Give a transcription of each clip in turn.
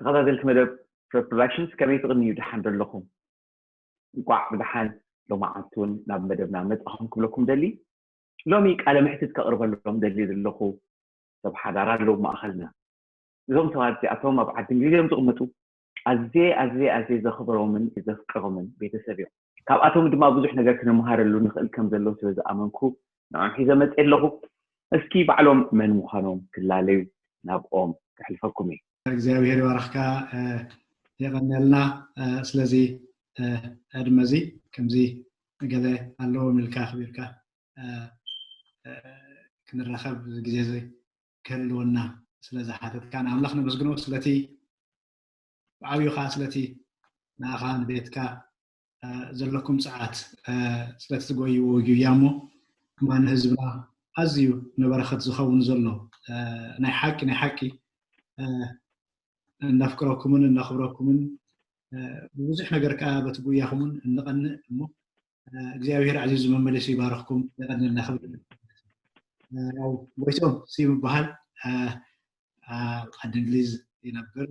ተኸታተልቲ መደብ ፕሮዳክሽንስ ከመይ ትቕንዩ? ደሓን ዶ ኣለኹም? እንቋዕ ብደሓን ሎማዓንቲ እውን ናብ መደብና መጻኹም ክብለኩም ደሊ። ሎሚ ቃለ መሕትት ከቕርበሎም ደሊ ዘለኹ ሰብ ሓዳር ኣለዉ ማእኸልና። እዞም ሰባት እዚኣቶም ኣብ ዓዲ እንግሊዝ እዮም ዝቕመጡ። ኣዝየ ኣዝየ ኣዝየ ዘኽብሮምን ዘፍቅሮምን ቤተሰብ እዮም። ካብኣቶም ድማ ብዙሕ ነገር ክንመሃረሉ ንኽእል ከም ዘለዉ ስለ ዝኣመንኩ ንዖም ሒዘ መፅእ ኣለኹ። እስኪ ባዕሎም መን ምዃኖም ክላለዩ ናብኦም ከሕልፈኩም እዩ። እግዚኣብሔር ይባርኽካ። የቐንየልና ስለዚ ዕድመ እዚ ከምዚ ገለ ኣለዎም ኢልካ ኣኽቢርካ ክንራኸብ ግዜ ክህልወና ስለ ዝሓተትካ ንኣምላኽ ነመስግኖ። ስለቲ ብዓብዩ ከዓ ስለቲ ንኣኻ ንቤትካ ዘለኩም ፀዓት ስለቲ ትጎይዎ ጉያ እሞ ድማ ንህዝብና ኣዝዩ ንበረኸት ዝኸውን ዘሎ ናይ ሓቂ ናይ ሓቂ እነፍቅረኩምን እነኽብረኩምን ብብዙሕ ነገር ከዓ በቲ ጉያኹምን እንቐንእ እሞ እግዚኣብሔር ኣዚዙ መመሊሱ ይባርኽኩም። የቐንልና ክብል ጎይቶም ሲ ምበሃል ኣብ ዓዲ እንግሊዝ ይነብር።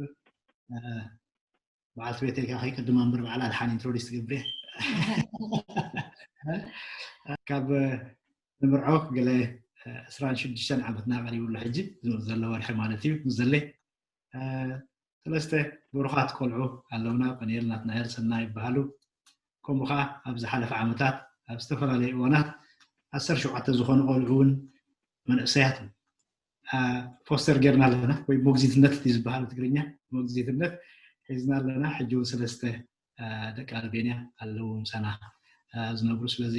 በዓልቲ ቤተይ ከዓ ከይቅድማ እምበር ባዕላ ድሓን ኢንትሮዲስ ትገብር እየ። ካብ ንምርዖ ገለ ዕስራን ሽዱሽተን ዓመትና ቀሪቡ ኣሎ ሕጂ ዘሎ ወርሒ ማለት እዩ። ምስ ዘለይ ሰለስተ ብሩኻት ቆልዑ ኣለውና። ጳኒኤል ናትናኤል ሰናይ ይበሃሉ። ከምኡ ከዓ ኣብ ዝሓለፈ ዓመታት ኣብ ዝተፈላለዩ እዋናት ዓሰርተ ሸውዓተ ዝኾኑ ቆልዑ እውን መንእሰያት ፎስተር ጌርና ኣለና ወይ ሞግዚትነት እዩ ዝበሃል ብትግርኛ ሞግዚትነት ሒዝና ኣለና። ሕጂ እውን ሰለስተ ደቂ ኣልቤንያ ኣለዉ ምሳና ዝነብሩ። ስለዚ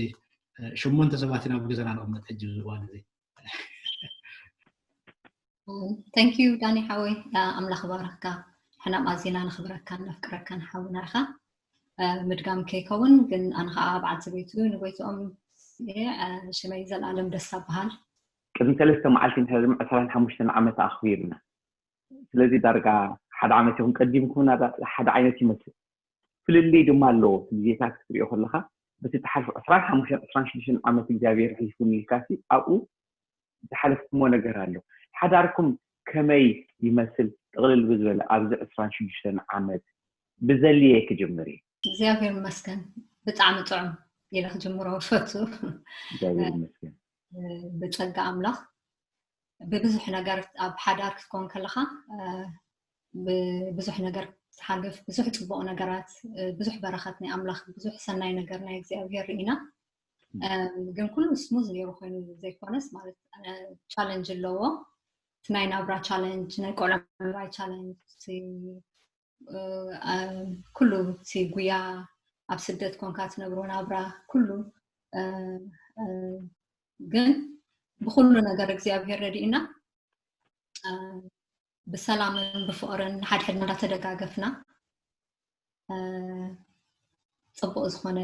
ሸሞንተ ሰባት ኢና ኣብ ገዛና ንቕመጥ ሕጂ ኣብዚ እዋን እዚ። Thank you ዳኒ ሓወይ ኣምላኽ ባረኽካ። ሕናም ኣዚና ነኽብረካን ነፍቅረካን ሓውና ኢኻ። ምድጋም ከይከውን ግን ኣነ ከዓ በዓልቲ ቤቱ ንጎይትኦም ሽመይ ዘላለም ደስታ በሃል። ቅድሚ ሰለስተ መዓልቲ እንድሕር ድማ ዕስራን ሓሙሽተን ዓመት ኣኽቢርና። ስለዚ ዳርጋ ሓደ ዓመት ይኹን ቀዲምኩምና ሓደ ዓይነት ይመስል። ፍልልይ ድማ ኣለዎ። ግዜታት ክትሪኦ ከለካ በቲ እትሓልፎ ዕስራን ሓሙሽተን ዕስራን ሽዱሽተን ዓመት እግዚኣብሔር ሒዝኩም ኢልካሲ ኣብኡ ዝሓለፍኩሞ ነገር ኣሎ። ሓዳርኩም ከመይ ይመስል? ጥቕልል ብዝበለ ኣብዚ ዕስራን ሽዱሽተን ዓመት ብዘልየ ክጅምር እዩ። እግዚኣብሔር ይመስገን ብጣዕሚ ጥዑም ኢለ ክጅምሮ ፈቱ። እግዚኣብሔር ይመስገን። ብጸጋ ኣምላኽ ብብዙሕ ነገር ኣብ ሓዳር ክትኮን ከለኻ ብብዙሕ ነገር ትሓልፍ፣ ብዙሕ ጽቡቕ ነገራት፣ ብዙሕ በረኸት ናይ ኣምላኽ፣ ብዙሕ ሰናይ ነገር ናይ እግዚኣብሔር ርኢና። ግን ኩሉ ስሙዝ ነይሩ ኮይኑ ዘይኮነስ ማለት ቻለንጅ ኣለዎ። እቲ ናይ ናብራ ቻለንጅ፣ ናይ ቆልዑ ምዕባይ ቻለንጅ፣ ኩሉ እቲ ጉያ ኣብ ስደት ኮንካ ትነብሮ ናብራ ኩሉ ግን ብኩሉ ነገር እግዚኣብሔር ረድእና ብሰላምን ብፍቕርን ሓድሕድና እንዳተደጋገፍና ፅቡቅ ዝኾነ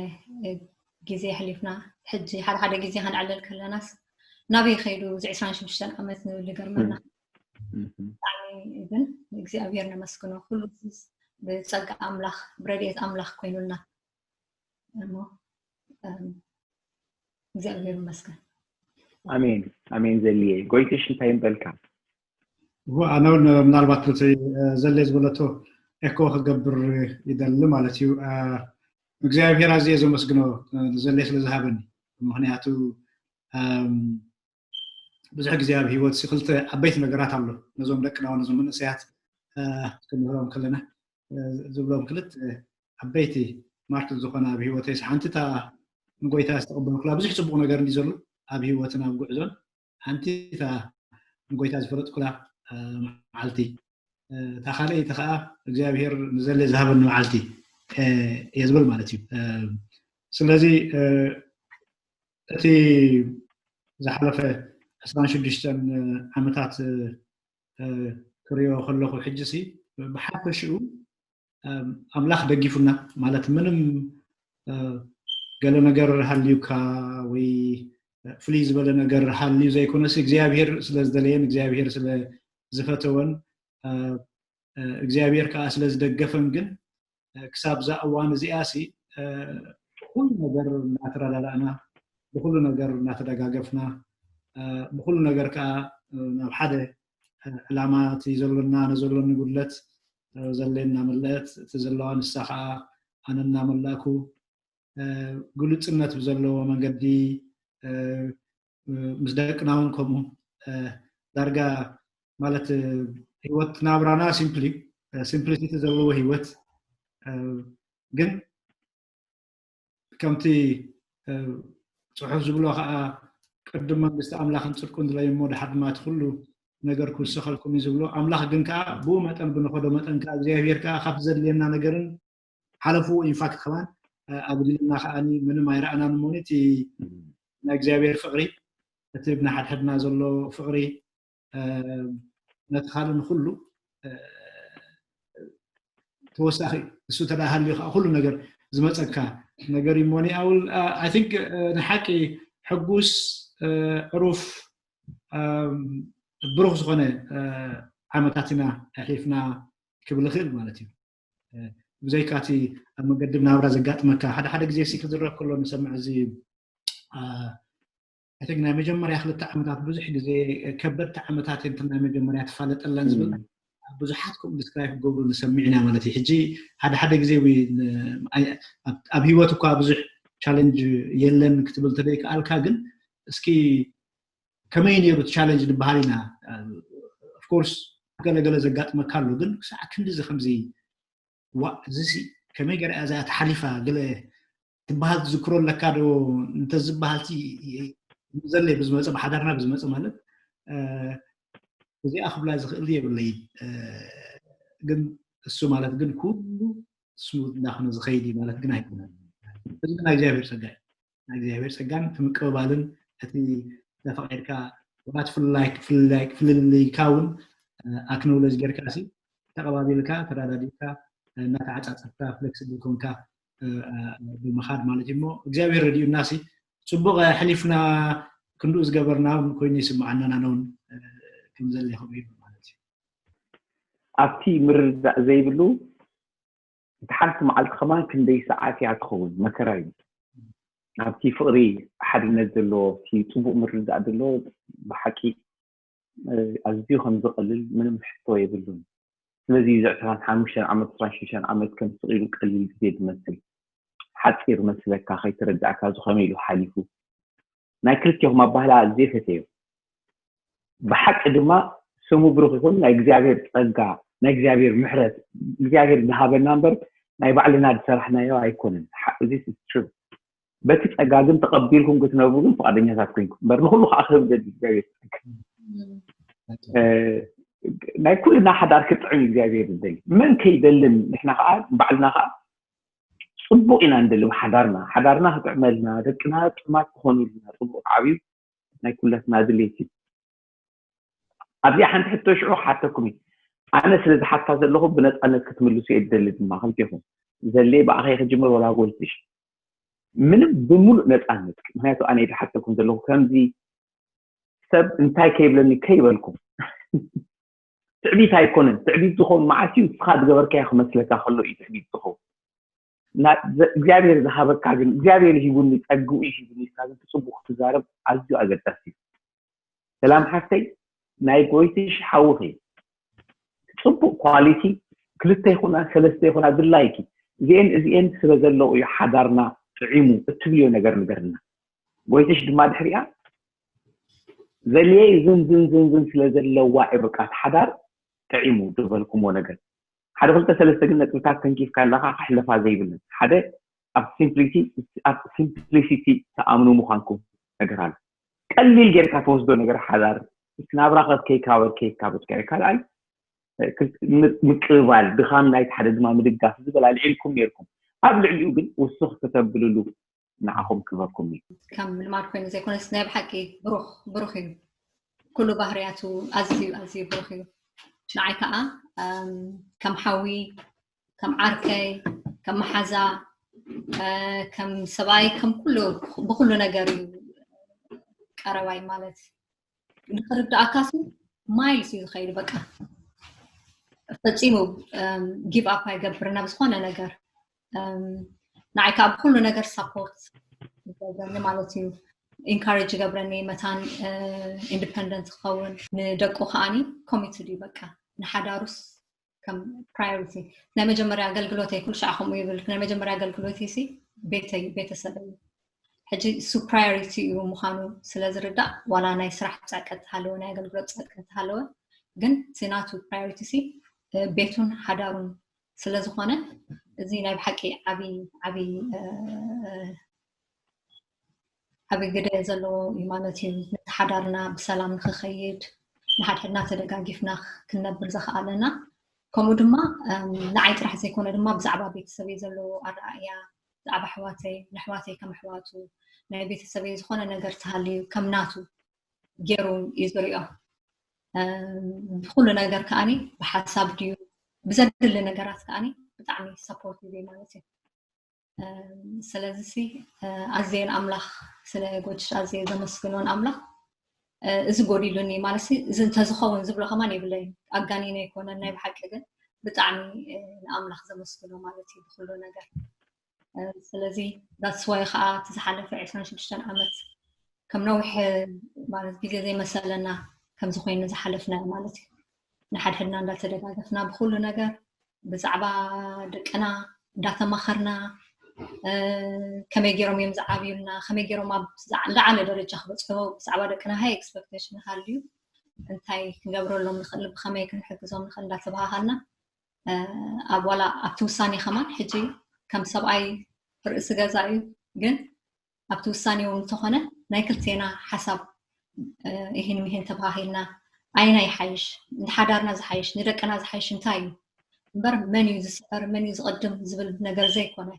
ግዜ ኣሕሊፍና። ሕጂ ሓደ ሓደ ግዜ ከነዕልል ከለናስ ናበይ ከይዱ እዚ ዕስራን ሽዱሽተን ዓመት ንብል ይገርመና። ብጣዕሚ ግን እግዚኣብሔር ነመስግኖ ኩሉ ብፀጋ ኣምላኽ ብረድኤት ኣምላኽ ኮይኑልና እሞ እግዚኣብሔር ይመስገን። ኣሜን ኣሜን። ዘልየ ጎይትሽ እንታይ ይበልካ? ኣነ እውን ምናልባት ነቲ ዘለ ዝበለቶ ኤኮ ክገብር ይደሊ ማለት እዩ። እግዚኣብሔር ኣዝየ ዘመስግኖ ዘለ ስለ ዝሃበኒ። ምክንያቱ ብዙሕ ግዜ ኣብ ሂወት ክልተ ዓበይቲ ነገራት ኣሎ ነዞም ደቅና ነዞም መንእሰያት ክንምህሮም ከለና ዝብሎም ክልተ ዓበይቲ ማርክ ዝኾነ ኣብ ሂወተይ ሓንቲ እታ ንጎይታ ዝተቀበልኩላ ብዙሕ ፅቡቅ ነገር እንዲ ዘሎ ኣብ ሂወትን ኣብ ጉዕዞን ሓንቲ እታ ንጎይታ ዝፈለጥኩላ መዓልቲ እታ ካልኣይቲ ከዓ እግዚኣብሔር ንዘለ ዝሃበኒ መዓልቲ እየ ዝብል ማለት እዩ። ስለዚ እቲ ዝሓለፈ ዕስራን ሽዱሽተን ዓመታት ክሪኦ ከለኩ ሕጂ ሲ ብሓፈሽኡ ኣምላኽ ደጊፉና ማለት ምንም ገለ ነገር ሃልዩካ ወይ ፍልይ ዝበለ ነገር ሃልዩ ዘይኮነሲ እግዚኣብሔር ስለ ዝደለየን እግዚኣብሔር ስለ ዝፈተወን እግዚኣብሔር ከዓ ስለ ዝደገፈን ግን ክሳብ እዛ እዋን እዚኣ ሲ ብኩሉ ነገር እናተረዳዳእና ብኩሉ ነገር እናተደጋገፍና ብኩሉ ነገር ከዓ ናብ ሓደ ዕላማ እቲ ዘሎና ነዘሎኒ ጉድለት ዘለ እናመለአት፣ እቲ ዘለዋ ንሳ ከዓ ኣነ እናመላእኩ፣ ግሉፅነት ብዘለዎ መንገዲ፣ ምስ ደቅና እውን ከምኡ፣ ዳርጋ ማለት፣ ህይወት ናብራና ሲምፕሊ፣ ሲምፕሊሲቲ ዘለዎ ህይወት፣ ግን ከምቲ፣ ጽሑፍ ዝብሎ ከዓ፣ ቅድም መንግስቲ ኣምላኽን ጽድቁን ድለዩ እሞ፣ ድሓር ድማ እቲ ኩሉ ነገር ክውሰኸልኩም እዩ ዝብሎ። ኣምላኽ ግን ከዓ ብኡ መጠን፣ ብንኸዶ መጠን ከዓ እግዚኣብሔር ከዓ ካብቲ ዘድልየና ነገርን ሓለፉ። ኢንፋክት ከማን ኣጉዲልና ከዓ ምንም ኣይረኣናን እሞ፣ እቲ ናይ እግዚኣብሔር ፍቕሪ፣ እቲ ብናሓድሕድና ዘሎ ፍቕሪ፣ ነቲ ካልእ ንኩሉ ተወሳኺ እዩ። እሱ ተዳ ሃልዩ ከዓ ኩሉ ነገር ዝመፀካ ነገር እዩ እሞኒ። ኣውል፣ I think ንሓቂ ሕጉስ፣ ዕሩፍ፣ ብሩኽ ዝኾነ ዓመታት ኢና ኣሕሊፍና ክብል ይኽእል ማለት እዩ። ብዘይካ እቲ ኣብ መገዲ ናብራ ዘጋጥመካ፣ ሓደ ሓደ ግዜ ሲ ክዝረብ ከሎ ንሰምዕ፣ እዚ፣ I think ናይ መጀመርያ ክልተ ዓመታት ብዙሕ ግዜ ከበድቲ ዓመታት እየን፣ እተን ናይ መጀመርያ ትፋለጠለን ዝብል ብዙሓት ከምኡ ዲስክራይብ ክገብሩ ንሰምዕ ኢና ማለት እዩ። ሕጂ ሓደ ሓደ ግዜ፣ ኣብ ህይወት እኳ ብዙሕ ቻለንጅ የለን ክትብል ተደይከኣልካ፣ ግን እስኪ ከመይ ነይሩ እቲ ቻለንጅ ንበሃል ኢና። ኦፍኮርስ ገለገለ ዘጋጥመካ ኣሎ፣ ግን ክሳዕ ክንዲዚ ከምዚ፣ ዋ፣ እዚሲ ከመይ ገይራ እያ እዚኣ ተሓሊፋ፣ ገለ ትበሃል ትዝክሮ ኣለካ ዶ? እንተዝበሃል ሲ፣ ዘለ ብዝመፀ፣ ብሓዳርና ብዝመፀ ማለት፣ እዚኣ ክብላ ዝኽእል የብለይን። ግን እሱ ማለት ግን ኩሉ ስሙዝ እንዳኾነ ዝኸይድ እዩ ማለት ግን ኣይኮነን። እዚ ግን ናይ እግዚኣብሔር ጸጋ እዩ። ናይ እግዚኣብሔር ጸጋን እቲ ምቅብባልን፣ እቲ ተፈቒድካ፣ ዋላ እቲ ፍልላይ-፣ ፍልላይ-፣ ፍልልይካ እውን ኣክኖሎጅ ጌርካ ሲ፣ ተቐባቢልካ፣ ተረዳዲእካ፣ እናተዓጻጸፍካ፣ ፍሌክስብል ኮንካ ብምኻድ ማለት እዩ። እሞ እግዚኣብሔር ረዲኡና ሲ፣ ጽቡቕ ኣሕሊፍና፣ ክንድኡ ዝገበርና እውን ኮይኑ ይስምዓና፣ ኣነ እውን ከም ዘለ ይኸውን ማለት እዩ። ኣብቲ ምርዳእ ዘይብሉ፣ እቲ ሓንቲ መዓልቲ ከማን ክንደይ ሰዓት እያ ትኸውን? መከራ እዩ። ኣብቲ ፍቕሪ፣ ሓድነት ዘለዎ፣ እቲ ጽቡቕ ምርዳእ ዘለዎ፣ ብሓቂ፣ እ፣ ኣዝዩ ከም ዝቐልል ምንም ሕቶ የብሉን። ስለዚ እዚ ዕስራን ሓሙሽተን ዓመት፣ ዕስራን ሽዱሽተን ዓመት ከም ስቕ ኢሉ ቀሊል ግዜ ዝመስል፣ ሓጺር መስለካ፣ ከይተረዳእካ፣ እዚ ከመይ ኢሉ ሓሊፉ? ናይ ክልቴኹም ኣባህላ ኣዝየ ፈትየዮ። ብሓቂ ድማ ስሙ ብሩኽ ይኹን። ናይ እግዚኣብሔር ጸጋ፣ ናይ እግዚኣብሔር ምሕረት፣ እግዚኣብሔር ዝሃበና እምበር ናይ ባዕልና ዝሰራሕናዮ ኣይኮነን። ሓ-፣ this is true። በቲ ጸጋ ግን ተቐቢልኩም ክትነብሩ ግን ፍቓደኛታት ኮይንኩም እምበር፣ ንኹሉ ከዓ ክህብ ደሊ እግዚኣብሔር ጸጋ። እ፣ ናይ ኩልና ሓዳር ክጥዕም እግዚኣብሔር ዝደሊ። መን ከይደልን፣ ንሕና ከዓ ባዕልና ከዓ ጽቡቕ ኢና ንደሊ ብሓዳርና። ሓዳርና ክጥዕመልና፣ ደቅና ጥዑማት ክኾኑልና፣ ጽቡቕ ክዓብዩ ናይ ኩላትና ድሌት እዩ። ኣብዚኣ ሓንቲ ሕቶ ሽዑ ክሓተኩም እዩ። ኣነ ስለ ዝሓታ ዘለኹ ብነፃነት ክትምልሱ እየ ዝደሊ ድማ፣ ክልቴኹም። ዘሌ፣ ብኣኸ ክጅምር ወላ ጎይትሽ? ምንም፣ ብምሉእ ነፃነት። ምክንያቱ ኣነ እየ ዝሓተኩም ዘለኹ። ከምዚ ሰብ እንታይ ከይብለኒ ከይበልኩም። ትዕቢት ኣይኮነን። ትዕቢት ዝኾን መዓስ እዩ? ንስኻ ዝገበርካዮ ክመስለካ ከሎ እዩ ትዕቢት ዝኸውን። ና-፣ ዘ-፣ እግዚኣብሔር ዝሃበካ ግን፣ እግዚኣብሔር ሂቡኒ፣ ጸግኡ እዩ ሂቡኒ ኢልካ ግን ትጽቡቕ ክትዛረብ ኣዝዩ ኣገዳሲ እዩ። ሰላም ሓፍተይ፣ ናይ ጎይትሽ ሓውኺ። ጽቡቕ ኳሊቲ፣ ክልተ ይኹና፣ ሰለስተ ይኹና፣ ድላይኪ። እዚኤን፣ እዚኤን ስለ ዘለዉ እዩ ሓዳርና ጥዒሙ እትብልዮ ነገር ንገርና። ጎይትሽ ድማ ድሕሪኣ፣ ዘልየ ዝን ዝን ዝን ዝን ስለ ዘለዋ እዩ በቃ እቲ ሓዳር ጥዒሙ ዝበልኩሞ ነገር። ሓደ ክልተ ሰለስተ ግን ነጥብታት ተንኪፍካ ኣለኻ፣ ክሕለፋ ዘይብለን። ሓደ፣ ኣብ ሲምፕሊቲ፣ ኣብ ሲምፕሊሲቲ ተኣምኑ ምዃንኩም ነገር ኣሎ። ቀሊል ጌርካ ትወስዶ ነገር ሓዳር፣ እቲ ናብራ ከ ከይካበድ ከይካበድ ከ። ካልኣይ፣ እ፣ ክ-፣ ም-፣ ምቅብባል፣ ድኻም ናይቲ ሓደ ድማ ምድጋፍ ዝበል ኣልዒልኩም ኔርኩም። ኣብ ልዕሊኡ ግን ውሱኽ ከተብልሉ ንዓኹም ክበኩም እዩ። ከም ልማድ ኮይኑ ዘይኮነስ ናይ ብሓቂ ብሩኽ፣ ብሩኽ እዩ። ኩሉ ባህርያቱ ኣዝዩ፣ ኣዝዩ ብሩኽ እዩ። ንዓይ ከኣ፣ እም፣ ከም ሓዊ፣ ከም ዓርከይ፣ ከም መሓዛ፣ እ፣ ከም ሰብኣይ፣ ከም ኩሉ፣ ብኹሉ ነገር እዩ ቀረባይ ማለት። ንኽርድኣካሲ ማይልስ እዩ ዝኸይድ፣ በቃ። ፈጺሙ፣ እም፣ ጊቭ ኣፕ ኣይገብርን ኣብ ዝኾነ ነገር። እም፣ ንዓይ ከኣ ብኹሉ ነገር ሳፖርት ይገብረኒ ማለት እዩ። ኢንካሬጅ ይገብረኒ መታን፣ እ፣ ኢንዲፐንደንት ክኸውን። ንደቁ ከኣኒ ኮሚትድ እዩ በቃ። ንሓዳሩስ ከም priority ናይ መጀመርያ ኣገልግሎተይ ኩሉ ሻዕ ከምኡ ይብል ናይ መጀመርያ ኣገልግሎተይ ሲ ቤተይ ቤተሰበይ እዩ። ሕጂ እሱ priority እዩ ምዃኑ ስለ ዝርዳእ ዋላ ናይ ስራሕ ጸቀት ተሃለወ ናይ ኣገልግሎት ጸቀት ተሃለወ ግን እቲ ናቱ priority ሲ ቤቱን ሓዳሩን ስለ ዝኾነ እዚ ናይ ብሓቂ ዓብዪ ዓብዪ ዓብዪ ግደ ዘለዎ እዩ ማለት እዩ። ነቲ ሓዳርና ብሰላም ንክኸይድ ንሓድሕድና ተደጋጊፍና ክንነብር ዘኽኣለና ከምኡ ድማ ንዓይ ጥራሕ ዘይኮነ ድማ ብዛዕባ ቤተሰበይ ዘለዎ ኣረኣእያ ብዛዕባ ኣሕዋተይ ንኣሕዋተይ ከም ኣሕዋቱ ናይ ቤተሰበይ ዝኾነ ነገር ተሃልዩ ከም ናቱ ገይሩ እዩ ዝሪኦ። ብኩሉ ነገር ከዓኒ ብሓሳብ ድዩ ብዘድሊ ነገራት ከዓኒ ብጣዕሚ ሰፖርቲቭ እዩ ማለት እዩ። ስለዚ ሲ ኣዝየ ንኣምላኽ ስለ ጎጅሽ ኣዝየ ዘመስግኖ ንኣምላኽ። እዚ ጎዲሉኒ ማለት እዚ እንተዝኸውን ዝብሎ ከማን የብለይን። ኣጋኒነ ኣይኮነን ናይ ብሓቂ ግን ብጣዕሚ ንኣምላኽ ዘመስግኖ ማለት እዩ ብኩሉ ነገር። ስለዚ that's why ከዓ እቲ ዝሓለፈ ዕስራን ሽዱሽተን ዓመት ከም ነዊሕ ማለት ግዜ ዘይመሰለና ከምዚ ኮይኑ ዝሓለፍናዮ ማለት እዩ። ንሓድሕድና እንዳተደጋገፍና ብኩሉ ነገር ብዛዕባ ደቅና እንዳተማኸርና ከመይ ገይሮም እዮም ዝዓብዩልና ከመይ ገይሮም ኣብ ዝለዓለ ደረጃ ክበፅሑ ብዛዕባ ደቅና ሃይ expectation ሃልዩ እንታይ ክንገብረሎም ንኽእል ብኸመይ ክንሕግዞም ንኽእል እንዳተባሃሃልና ኣብ ዋላ ኣብቲ ውሳኔ ከማን ሕጂ ከም ሰብኣይ ርእሲ ገዛ እዩ ግን ኣብቲ ውሳኔ እውን እንተኾነ ናይ ክልቴና ሓሳብ ይህን ምሂን ተባሂልና ኣይና ይሓይሽ ንሓዳርና ዝሓይሽ ንደቅና ዝሓይሽ እንታይ እዩ እምበር መን እዩ ዝስዕር መን እዩ ዝቕድም ዝብል ነገር ዘይኮነ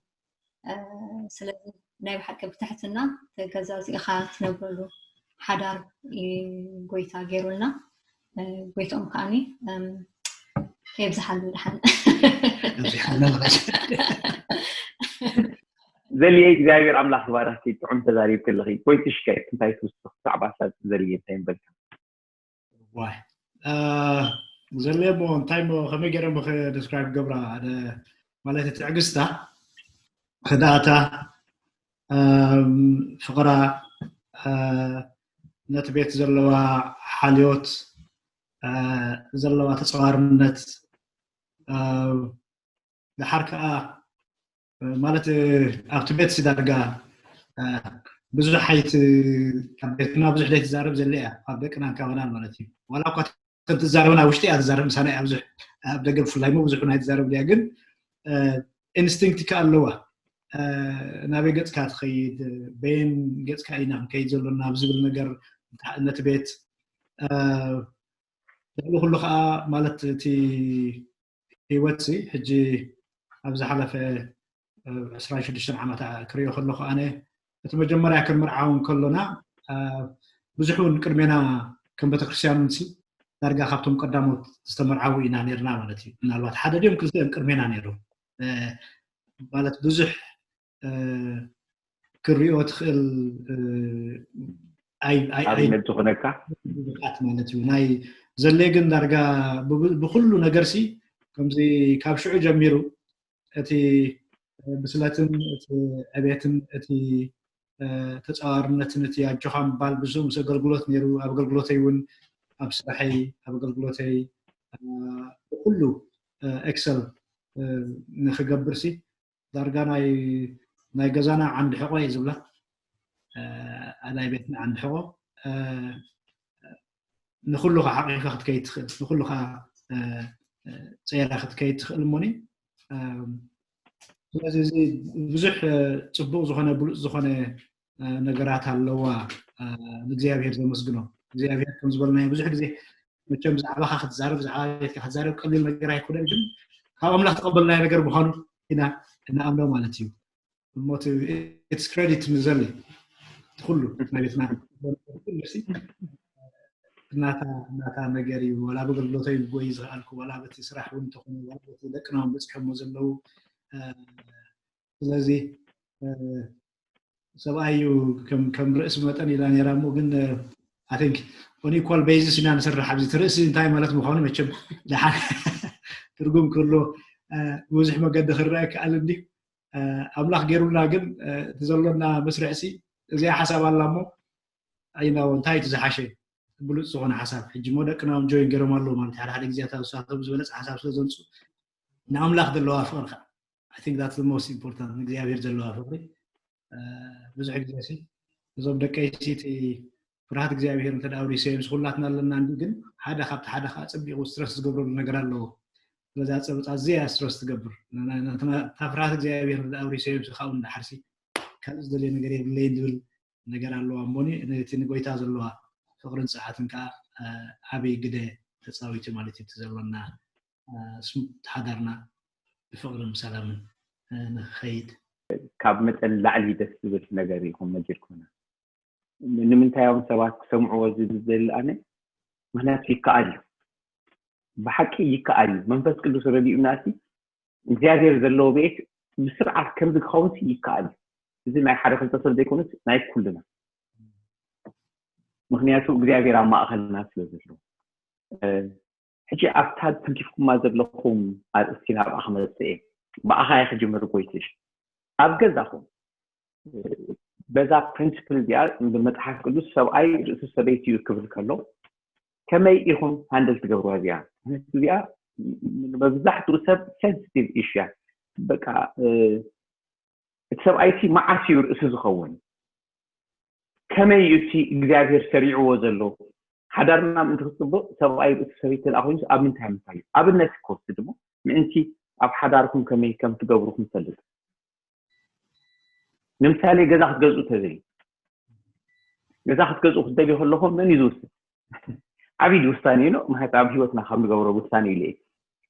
ስለዚ ናይ ብሓቂ ብትሕትና ተገዛዚእኻ ትነብረሉ ሓዳር ጎይታ ገይሩልና ጎይትኦም ከዓኒ ከየብዝሓሉ ድሓን ዘልየ እግዚኣብሔር ኣምላኽ ዝባረኽኪ ጥዑም ተዛሪብኪ ኣለኺ። ጎይትሽ ከ እንታይ ትውስኽ ብዛዕባ ሰብ ዘልየ እንታይ ምበልካ? ዋይ ዘልየ ሞ እንታይ ሞ ከመይ ገይረ ሞ ዲስክራይብ ገብራ ሓደ ማለት ትዕግስታ ህድኣታ ፍቕራ ነቲ ቤት ዘለዋ ሓልዮት ዘለዋ ተፀዋርነት ድሓር ከዓ ማለት ኣብቲ ቤት ሲ ዳርጋ ብዙሕ ሓይቲ ኣብ ቤትና ብዙሕ ዘይትዛረብ ዘለ እያ ኣብ ደቅናን ካባናን ማለት እዩ ዋላ እኳ ከም ትዛረብን ኣብ ውሽጢ እያ ትዛረብ ምሳና እያ ብዙሕ ኣብ ደገ ብፍላይ ሞ ብዙሕ ናይ ትዛረብ እያ ግን ኢንስቲንክት ከ ኣለዋ ናበይ ገፅካ ትኸይድ በየን ገፅካ ኢና ክንከይድ ዘሎና ኣብ ዝብል ነገር ነቲ ቤት ልዕሊ ኩሉ ከዓ ማለት እቲ ህይወት ሕጂ ኣብ ዝሓለፈ ዕስራን ሽዱሽተን ዓመት ክሪኦ ከለኹ ኣነ እቲ መጀመርያ ክንምርዓው ከሎና ብዙሕ እውን ቅድሜና ከም ቤተክርስትያን ሲ ዳርጋ ካብቶም ቀዳሞት ዝተመርዓው ኢና ነርና ማለት እዩ ምናልባት ሓደ ድዮም ክልተ እዮም ቅድሜና ነይሩ ማለት ብዙሕ ክሪኦ ትኽእል ኣብነት ዝኾነካ ብዙሓት ማለት እዩ ናይ ዘለ ግን ዳርጋ ብኩሉ ነገር ሲ ከምዚ ካብ ሽዑ ጀሚሩ እቲ ብስለትን እቲ ዕቤትን እቲ ተፃዋርነትን እቲ ኣጆኻ ምባል ብዙ ምስ ኣገልግሎት ነይሩ ኣብ ኣገልግሎተይ እውን ኣብ ስራሐይ ኣብ ኣገልግሎተይ ብኩሉ ኤክሰል ንክገብር ሲ ዳርጋ ናይ ናይ ገዛና ዓንዲ ሕቆ እዩ ዝብላ ናይ ቤትና ዓንዲ ሕቆ ንኩሉ ከዓ ሓቂፋ ክትከይድ ትኽእል ንኩሉ ከዓ ፀይራ ክትከይድ ትኽእል እሞኒ ስለዚ እዚ ብዙሕ ፅቡቅ ዝኾነ ብሉፅ ዝኾነ ነገራት ኣለዋ ንእግዚኣብሔር ዘመስግኖ እግዚኣብሔር ከም ዝበልናዮ ብዙሕ ግዜ መቸም ብዛዕባኻ ክትዛረብ ብዛዕባ ቤትካ ክትዛረብ ቀሊል ነገር ኣይኮነን ግን ካብ ኣምላኽ ተቐበልናዮ ነገር ምዃኑ ኢና እንኣምኖ ማለት እዩ እሞ ኢትስ ክሬዲት ንዘሊ ኩሉ ናይ ቤትና እናታ እናታ ነገር እዩ ዋላ ብገልግሎተይ ንጎይ ዝኽኣልኩ ዋላ በቲ ስራሕ እውን እንተኾነ ዋላ በቲ ደቅና እውን በፂሖሞ ዘለዉ ስለዚ ሰብኣይ እዩ ከም ርእሲ መጠን ኢላ ነራ እሞ ግን ኣን ኢኳል ቤዝስ ኢና ንሰርሕ ኣብዚ እቲ ርእሲ እንታይ ማለት ምዃኑ መቸም ደሓን ትርጉም ክህሎ ብዙሕ መገዲ ክረአ ክኣል እንዲ ኣምላኽ ገይሩና ግን እቲ ዘሎና መስርሕሲ እዚኣ ሓሳብ ኣላ እሞ ኣይናዎ እንታይ እቲ ዝሓሸ ብሉፅ ዝኾነ ሓሳብ። ሕጂ ሞ ደቅና እውን ጆይን ገይሮም ኣለዉ ማለት ሓደ ሓደ ግዜያት ኣብ ንሳቶም ዝበለፅ ሓሳብ ስለ ዘምፁ ንኣምላኽ ዘለዋ ፍቕሪ ከዓ I think that's the most important ንእግዚኣብሔር ዘለዋ ፍቕሪ። ብዙሕ ግዜ ሲ እዞም ደቀይ ሲ እቲ ፍርሃት እግዚኣብሔር እንተ ኣውሪሰዮም ኩላትና ኣለና እንዲ ግን ሓደ ካብቲ ሓደ ከዓ ፀቢቑ ስትረስ ዝገብረሉ ነገር ኣለዎ። ስለዚ ኣፀብፃ እዚያ ስትረስ ትገብር እታ ፍርሃት እግዚኣብሔር እንተ ኣውሪሰዮም ካብኡ እንዳሓርሲ ካልእ ዝደልየ ነገር የብለይን ዝብል ነገር ኣለዋ እሞኒ ነቲ ንጎይታ ዘለዋ ፍቕርን ፅዓትን ከዓ ዓብይ ግደ ተፃዊቱ ማለት እዩ። እቲ ዘሎና ሓዳርና ብፍቕርን ብሰላምን ንክኸይድ ካብ መጠን ላዕሊ ደስ ዝብል ነገር ኢኹም ነጊርኩምና። ንምንታይ እዮም ሰባት ክሰምዕዎ ዝብል ኣነ? ምክንያቱ ይከኣል እዩ፣ ብሓቂ ይከኣል እዩ። መንፈስ ቅዱስ ረዲኡና ሲ እግዚኣብሔር ዘለዎ ቤት ብስርዓት ከምዚ ክኸውን ሲ ይከኣል እዩ። እዚ ናይ ሓደ ክልተ ሰብ ዘይኮነስ ናይ ኩልና፣ ምክንያቱ እግዚኣብሔር ኣብ ማእኸልና ስለ ዘሎ። ሕጂ ኣብታ ትንኪፍኩማ ዘለኹም ኣርእስቲ ናብኣ ክመፅእ እየ። ብኣኻ እየ ክጅምር ጎይትሽ። ኣብ ገዛኹም በዛ ፕሪንስፕል እዚኣ ብመፅሓፍ ቅዱስ ሰብኣይ ርእሲ ሰበይቲ እዩ ክብል ከሎ ከመይ ኢኹም ሃንደል ትገብርዋ እዚኣ? እዚኣ መብዛሕትኡ ሰብ ሴንስቲቭ ኢሹ እያ። በቃ እቲ ሰብኣይ እቲ መዓስ እዩ ርእሲ ዝኸውን? ከመይ እዩ እቲ እግዚኣብሔር ሰሪዕዎ ዘሎ? ሓዳርና ምእንቲ ክፅብቕ ሰብኣይ ርእሲ ሰበይቲ ተደኣ ኮይኑ ኣብ ምንታይ ምንታይ እዩ? ኣብነት ክወስድ እሞ ምእንቲ ኣብ ሓዳርኩም ከመይ ከም ትገብሩ ክንፈልጥ። ንምሳሌ ገዛ ክትገዝኡ ተዘይ ገዛ ክትገዝኡ ክትደልዩ ከለኹም መን እዩ ዝውስን? ዓብይ ውሳኔ ነው። ምክንያቱ ኣብ ህይወትና ካብ ንገብሮ ውሳኔ ኢለ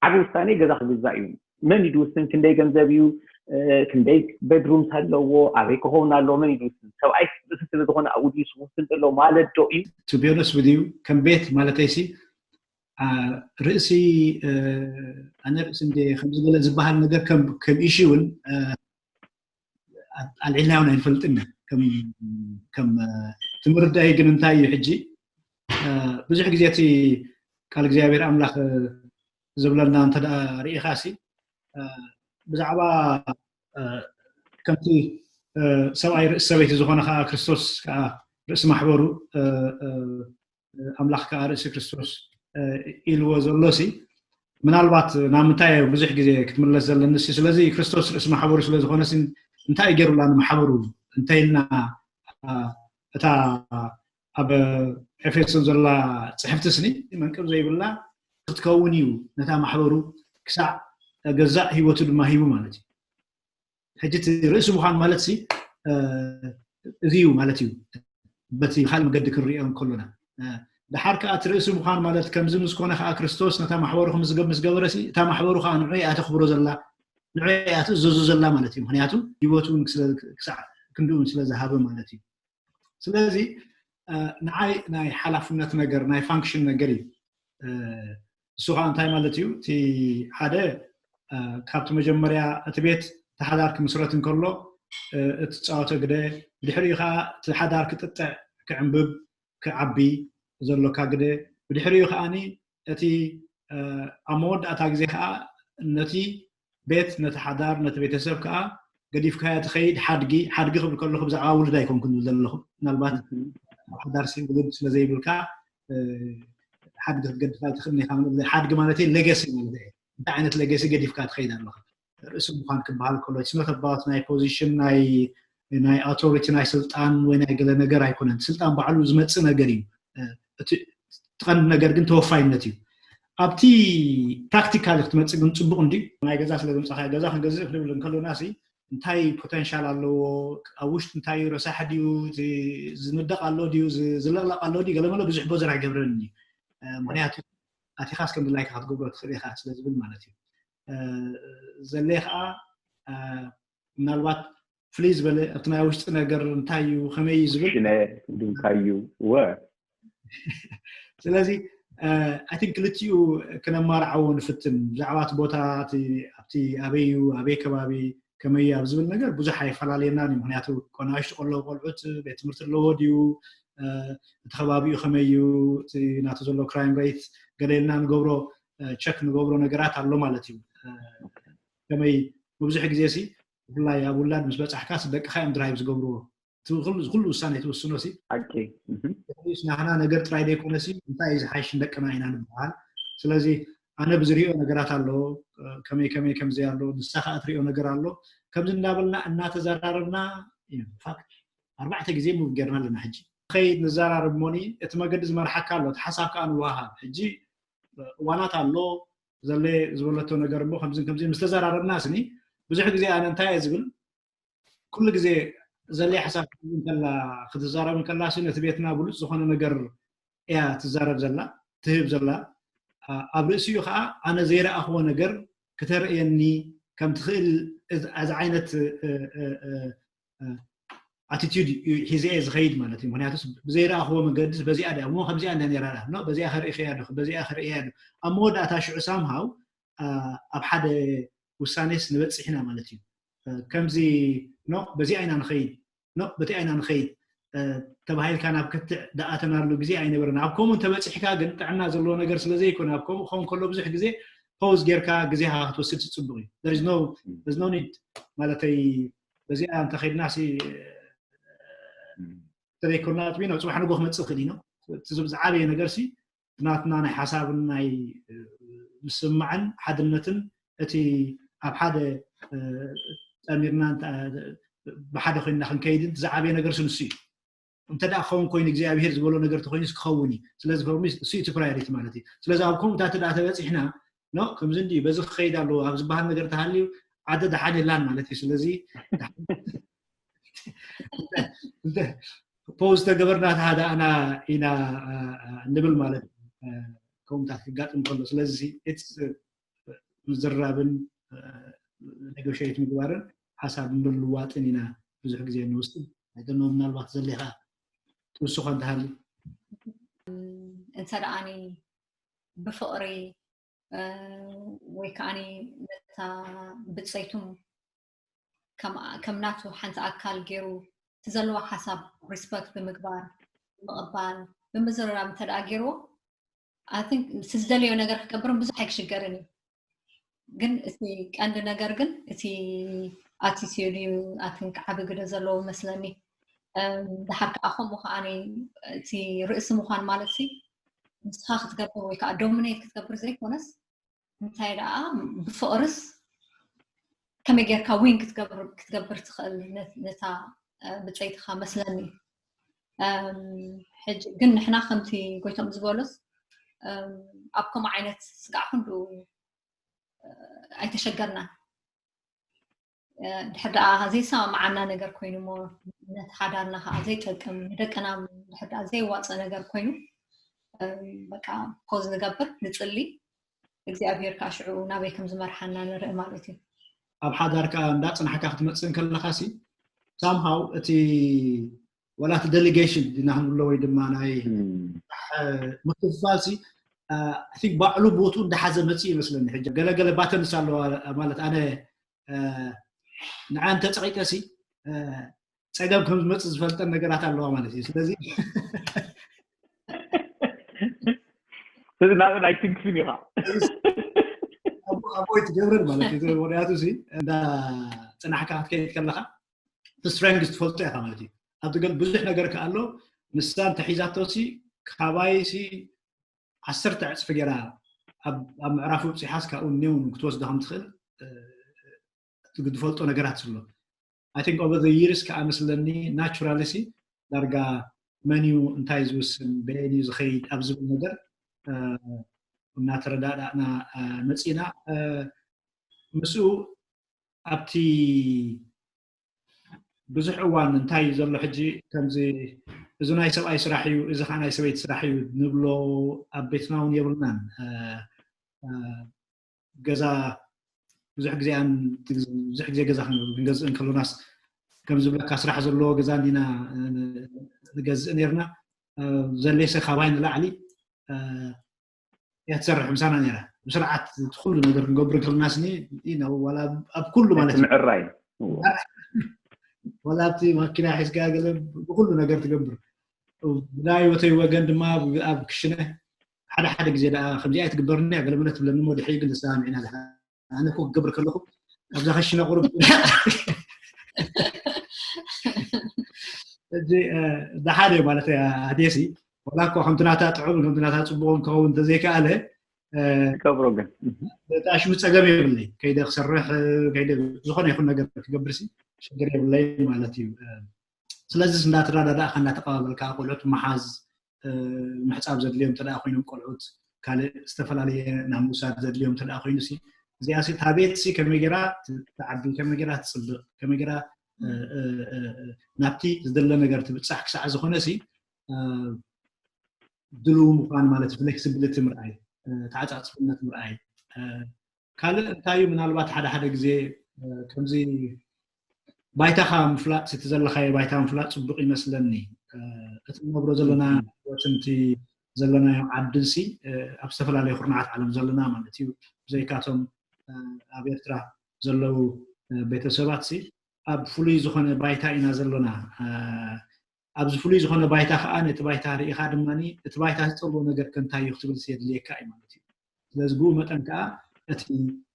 ዓብ ውሳኔ ገዛ ክግዛእ እዩ። መን እዩ ዝውስን? ክንደይ ገንዘብ እዩ? ክንደይ ቤድሩምስ ኣለዎ? ኣበይ ክኸውን ኣለዎ? መን እዩ ዝውስን? ሰብኣይ ርእሲ ስለ ዝኾነ ኣብኡ ድዩ ዝውስን ዘሎ ማለት ዶ እዩ? To be honest with you ከም ቤት ማለተይሲ ርእሲ ኣነ ርእሲ እንደ ከምዚ ገለ ዝበሃል ነገር ከም ኢሹ እውን ኣልዒልና እውን ኣይንፈልጥን። ከም ትምርዳይ ግን እንታይ እዩ ሕጂ ብዙሕ ግዜ እቲ ቃል እግዚኣብሔር ኣምላኽ ዝብለና እንተ ርኢኻ ሲ ብዛዕባ ከምቲ ሰብኣይ ርእሲ ሰበይቲ ዝኾነ ከዓ ክርስቶስ ከዓ ርእሲ ማሕበሩ ኣምላኽ ከዓ ርእሲ ክርስቶስ ኢልዎ ዘሎ ሲ ምናልባት ናብ ምንታይ ብዙሕ ግዜ ክትምለስ ዘለኒ ሲ ስለዚ ክርስቶስ ርእሲ ማሕበሩ ስለዝኾነ እንታይ ገይሩላ ንማሕበሩ እንተይልና እታ ኣብ ኤፌሶን ዘላ ፅሕፍቲ ስኒ መንቅብ ዘይብላ ክትከውን እዩ ነታ ማሕበሩ ክሳዕ ገዛእ ህይወቱ ድማ ሂቡ ማለት እዩ። ሕጂ እቲ ርእሲ ምዃን ማለት እዚ እዩ ማለት እዩ። በቲ ካልእ መገዲ ክንሪኦ እንከሎና ድሓር ከዓ እቲ ርእሲ ምዃን ማለት ከምዚ ምስ ኮነ ከዓ ክርስቶስ ነታ ማሕበሩ ከምዝገብ ምስ ገበረ እታ ማሕበሩ ከዓ ንዑ እያ ተኽብሮ ዘላ ንዑ እያ ትእዘዞ ዘላ ማለት እዩ። ምክንያቱ ህይወቱ እውን ክሳዕ ክንድኡ ስለ ዝሃበ ማለት እዩ። ስለዚ ንዓይ ናይ ሓላፍነት ነገር ናይ ፋንክሽን ነገር እዩ። እሱ ከዓ እንታይ ማለት እዩ? እቲ ሓደ ካብቲ መጀመርያ እቲ ቤት እቲ ሓዳር ክምስረት እንከሎ እትፃወተ ግደ ብድሕሪኡ ከዓ እቲ ሓዳር ክጥጥዕ ክዕንብብ ክዓቢ ዘሎካ ግደ ብድሕሪኡ ከዓኒ እቲ ኣብ መወዳእታ ግዜ ከዓ ነቲ ቤት ነቲ ሓዳር ነቲ ቤተሰብ ከዓ ገዲፍካዮ ትኸይድ ሓድጊ ሓድጊ ክብል ከለኹ ብዛዕባ ውሉድ ኣይኮንኩን ዝብል ዘለኹ ምናልባት ሓዳር ውሉድ ስለዘይብልካ ሓድጊ ክትገድፍ ኣይትኽእል ኢኻ። ሓድጊ ማለት ሌገሲ ማለት እንታይ ዓይነት ሌገሲ ገዲፍካ ትኸይድ ኣለኻ? ርእሲ ምዃን ክበሃል ከሎ it's not about ናይ position ናይ ናይ authority ናይ ስልጣን ወይ ናይ ገለ ነገር ኣይኮነን። ስልጣን ባዕሉ ዝመፅእ ነገር እዩ። እቲ ቀንዲ ነገር ግን ተወፋይነት እዩ። ኣብቲ ፕራክቲካል ክትመፅእ ግን ፅቡቕ እንዲ ናይ ገዛ ስለ ዘምፃኻ ገዛ ክንገዝእ ክንብል እንከሎና ሲ እንታይ ፖቴንሻል ኣለዎ ኣብ ውሽጢ እንታይ ረሳሕ ድዩ ዝንደቕ ኣሎ ድዩ ዝለቕለቕ ኣሎ ድዩ ገለመለ ብዙሕ ቦዘር ኣይገብረን እዩ። ምክንያቱ ኣቲኻስ ከም ድላይካ ክትገብሮ ትኽእል ኢኻ ስለ ዝብል ማለት እዩ። ዘለ ከዓ ምናልባት ፍልይ ዝበለ ኣብቲ ናይ ውሽጢ ነገር እንታይ እዩ ከመይ እዩ ዝብል እንታይ እዩ ወ ስለዚ ኣይ ቲንክ ክልቲኡ ክነማርዓዎ ንፍትን ብዛዕባ እቲ ቦታ ኣብቲ ኣበይ እዩ ኣበይ ከባቢ ከመይ ኣብ ዝብል ነገር ብዙሕ ኣይፈላለየናን እዩ። ምክንያቱ ቆናሽቲ ቆለዉ ቆልዑት ቤት ትምህርቲ ኣለዎ ድዩ እቲ ከባቢኡ ከመይ እዩ ናቱ ዘሎ ክራይም ሬት ገለ ኢልና ንገብሮ ቸክ ንገብሮ ነገራት ኣሎ ማለት እዩ። ከመይ መብዝሒ ግዜ ሲ ብፍላይ ኣብ ውላድ ምስ በፃሕካ ደቅካ እዮም ድራይቭ ዝገብርዎ ኩሉ ውሳነ ትውስኖ ሲ ሓቂ ናህና ነገር ጥራይ ዘይኮነሲ እንታይ እዩ ዝሓይሽ ንደቅና ኢና ንበሃል። ስለዚ ኣነ ብዝሪኦ ነገራት ኣሎ፣ ከመይ ከመይ ከምዚ ኣሎ፣ ንሳ ከዓ ትሪኦ ነገር ኣሎ። ከምዚ እንዳበልና እናተዘራረብና ፋክት ኣርባዕተ ግዜ ሙቭ ጌርና ኣለና። ሕጂ ከይድ ንዘራረብ ሞኒ እቲ መገዲ ዝመርሓካ ኣሎ፣ እቲ ሓሳብ ከዓ ንወሃብ። ሕጂ እዋናት ኣሎ ዘለ ዝበለቶ ነገር እሞ ከምዚ ከምዚ ምስ ተዘራረብና ስኒ ብዙሕ ግዜ ኣነ እንታይ እየ ዝብል ኩሉ ግዜ ዘልያ ሓሳብ ክትዛረብ እንከላ ነቲ ቤትና ብሉፅ ዝኾነ ነገር እያ ትዛረብ ዘላ ትህብ ዘላ። ኣብ ርእሲኡ ከዓ ኣነ ዘይረኣኽዎ ነገር ክተርእየኒ ከም ትኽእል እዚ ዓይነት ኣቲቲዩድ ሒዘ እየ ዝኸይድ ማለት እዩ። ምክንያቱ ብዘይረኣኽዎ መንገዲ በዚኣ ድያ እሞ ከምዚኣ እንዳ ነራ በዚኣ ከርእኽያ ዶ በዚኣ ከርእያ ዶ ኣብ መወዳእታ ሽዑ ሳምሃው ኣብ ሓደ ውሳኔስ ንበፅሕ ኢና ማለት እዩ። ከምዚ ኖ በዚኣ ኢና ንኸይድ ኖ በቲ ኢና ንኸይድ ተባሂልካ ናብ ክትዕ ዝኣተናሉ ግዜ ኣይነበረን። ኣብ ከምኡ እንተበፂሕካ ግን ጥዕና ዘለዎ ነገር ስለ ዘይኮነ ኣብ ከምኡ ክኸውን ከሎ ብዙሕ ግዜ ፖዝ ጌርካ ግዜኻ ክትወስድ ትፅቡቕ እዩ። ኖ ኒድ ማለተይ በዚኣ እንተኸይድና ሲ ተዘይኮና ጥቢና ፅባሕ ንጎ ክመፅእ ክእል እዩ። ዝዓበየ ነገር ሲ ናትና ናይ ሓሳብን ናይ ምስምማዕን ሓድነትን እቲ ኣብ ሓደ ጠሚርና ብሓደ ኮይንና ክንከይድን ዝዓበየ ነገር ስንሱ እዩ። እንተ ደኣ ክኸውን ኮይኑ እግዚኣብሄር ዝበሎ ነገር ተኮይኑ ክኸውን እዩ። ስለዚ ፎርሚ እሱ እቲ ፕራዮሪቲ ማለት እዩ። ስለዚ ኣብ ከምኡታት ደኣ ተበፂሕና ኖ ከምዚ እንዲ በዚ ክኸይድ ኣለዎ ኣብ ዝበሃል ነገር ተሃልዩ ዓዲ ደሓን የላን ማለት እዩ። ስለዚ ፖዝ ተገበርና ተሃዳእና ኢና ንብል ማለት እዩ። ከምኡታት ክጋጥም ከሎ ስለዚ ምዝራብን ኔጎሽት ምግባርን ሓሳብ ምልዋጥን ኢና ብዙሕ ግዜ ንውስድ። ኣይደኖ ምናልባት ዘሌኻ ትውስኾ እንተሃሊ እንተ ደኣኒ ብፍቕሪ ወይ ከዓ ነታ ብፀይቱም ከም ናቱ ሓንቲ ኣካል ገይሩ እቲ ዘለዎ ሓሳብ ሪስፐክት ብምግባር ብምቕባል ብምዝርራብ እንተ ደኣ ገይርዎ I think ዝደለዮ ነገር ክገብርን ብዙሕ ኣይክሽገርን እዩ። ግን እቲ ቀንዲ ነገር ግን እቲ ኣቲቲዩድ እዩ። I think ዓቢ ግደ ዘለዎ መስለኒ። ድሓር ከዓ ከምኡ ከዓ እቲ ርእሲ ምዃን ማለት ሲ ንስኻ ክትገብር ወይ ከዓ ዶሚኔት ክትገብር ዘይኮነስ እንታይ ደኣ ብፍቕርስ ከመይ ጌርካ ዊን ክትገብር ክትገብር ትኽእል ነታ ብፀይትኻ መስለኒ። ሕጂ ግን ንሕና ከምቲ ጎይቶም ዝበሉስ ኣብ ከምኡ ዓይነት ስጋዕ ክንዱ ኣይተሸገርናን። ድሕር ደኣ ዘይሰማምዓና ነገር ኮይኑ ሞ ነቲ ሓዳርና ከዓ ዘይጠቅም ንደቅና ድሕር ደኣ ዘይዋፀ ነገር ኮይኑ በቃ ፖዝ ንገብር ንፅሊ እግዚኣብሔር ከዓ ሽዑ ናበይ ከም ዝመርሓና ንርኢ ማለት እዩ። ኣብ ሓዳር ከዓ እንዳፅናሕካ ክትመፅእ እንከለካ ሲ ሳምሃው እቲ ወላ እቲ ዴሊጌሽን ዲና ክንብሎ ወይ ድማ ናይ ምክፍፋል ሲ ቲንክ ባዕሉ ቦቱ እንዳሓዘ መፅእ ይመስለኒ። ሕጂ ገለገለ ባተንስ ኣለዋ ማለት ኣነ ንዓ እንተፀቂጠ ሲ ፀገም ከም ዝመፅእ ዝፈልጠን ነገራት ኣለዋ ማለት እዩ። ስለዚ ስለዚ ናብ ናይ ትንክፍን ኢኻ ኣቦይ ትገብረን ማለት እዩ። ወዳያቱ ሲ እንዳ ፅናሕካ ክትከይድ ከለካ ስትረንግስ ትፈልጦ ኢኻ ማለት እዩ። ኣብቲ ገል ብዙሕ ነገር ከኣሎ ንሳ እንተሒዛቶ ሲ ካባይ ሲ ዓሰርተ ዕፅፊ ገይራ ኣብ ምዕራፉ ብፅሓስ ካብኡ ኔውን ክትወስዶ ከም ትኽእል ዝፈልጦ ነገራት ዘሎ። I think over the years ከዓ መስለኒ ናቹራሊ ሲ ዳርጋ መን እዩ እንታይ ዝውስን በየን እዩ ዝኸይድ ኣብ ዝብል ነገር እናተረዳዳእና መፂና ምስኡ ኣብቲ ብዙሕ እዋን እንታይ እዩ ዘሎ ሕጂ ከምዚ እዚ ናይ ሰብኣይ ስራሕ እዩ እዚ ከዓ ናይ ሰበይቲ ስራሕ እዩ ንብሎ ኣብ ቤትና እውን የብልናን። ገዛ ብዙሕ ግዜ ብዙሕ ግዜ ገዛ ክንገዝእ እንከሎናስ ከም ዝብለካ ስራሕ ዘለዎ ገዛ እንዲና ንገዝእ ነርና። ዘሌሰ ካባይ ንላዕሊ እያ ትሰርሕ ምሳና ነራ። ብስርዓት ኩሉ ነገር ክንገብር እንከሎናስኒ ኣብ ኩሉ ማለት እዩ ምዕራይ ዋላ ኣብቲ ማኪና ሒዝካ ገለ ብኩሉ ነገር ትገብር። ብናይ ወተይ ወገን ድማ ኣብ ክሽነ ሓደ ሓደ ግዜ ደኣ ከምዚኣ ኣይትግበርኒ እያ ገለ መለ ትብለኒ እሞ ድሕሪ ግን ተሰማሚዕና ኣነ እኮ ክገብር ከለኹ ኣብዛ ክሽነ ቁሩብ ሕጂ ደሓደ ማለት ኣዴሲ ወላ እኮ ከምቲ ናታ ጥዑም ከምቲ ናታ ፅቡቕ ክኸውን እንተዘይከኣለ ገብሮ ግን ብጣሽሙ ፀገም የብለይ ከይደ ክሰርሕ ከይደ ዝኾነ ይኹን ነገር ክገብር ሲ ሽግር የብለይ ማለት እዩ። ስለዚ እንዳተረዳዳእካ እንዳተቀባበልካ ቆልዑት መሓዝ ምሕፃብ ዘድልዮም እንተ ኮይኖም ቆልዑት ካልእ ዝተፈላለየ ናብ ምውሳድ ዘድልዮም እንተ ኮይኑ ሲ እዚኣ ሲ እታ ቤት ሲ ከመይ ገይራ ትዓቢ ከመይ ገይራ ትፅብቕ ከመይ ገይራ ናብቲ ዝደለ ነገር ትብፃሕ ክሳዕ ዝኾነ ሲ ድልው ምዃን ማለት ፍሌክሲቢሊቲ ምርኣይ ተዓፃፅፍነት ምርኣይ ካልእ እንታይ እዩ ምናልባት ሓደ ሓደ ግዜ ከምዚ ባይታኻ ምፍላጥ እቲ ዘለኻዮ ባይታ ምፍላጥ ፅቡቅ ይመስለኒ እቲ ንነብሮ ዘለና ህወትን እቲ ዘለናዮ ዓድን ሲ ኣብ ዝተፈላለዩ ኩርናዓት ዓለም ዘለና ማለት እዩ ብዘይካቶም ኣብ ኤርትራ ዘለዉ ቤተሰባት ሲ ኣብ ፍሉይ ዝኾነ ባይታ ኢና ዘለና ኣብዚ ፍሉይ ዝኾነ ባይታ ከዓ ነቲ ባይታ ርኢኻ ድማ እቲ ባይታ ዝጠልቦ ነገር ከንታይ እዩ ክትብል የድልየካ እዩ ማለት እዩ ስለዚ ብኡ መጠን ከዓ እቲ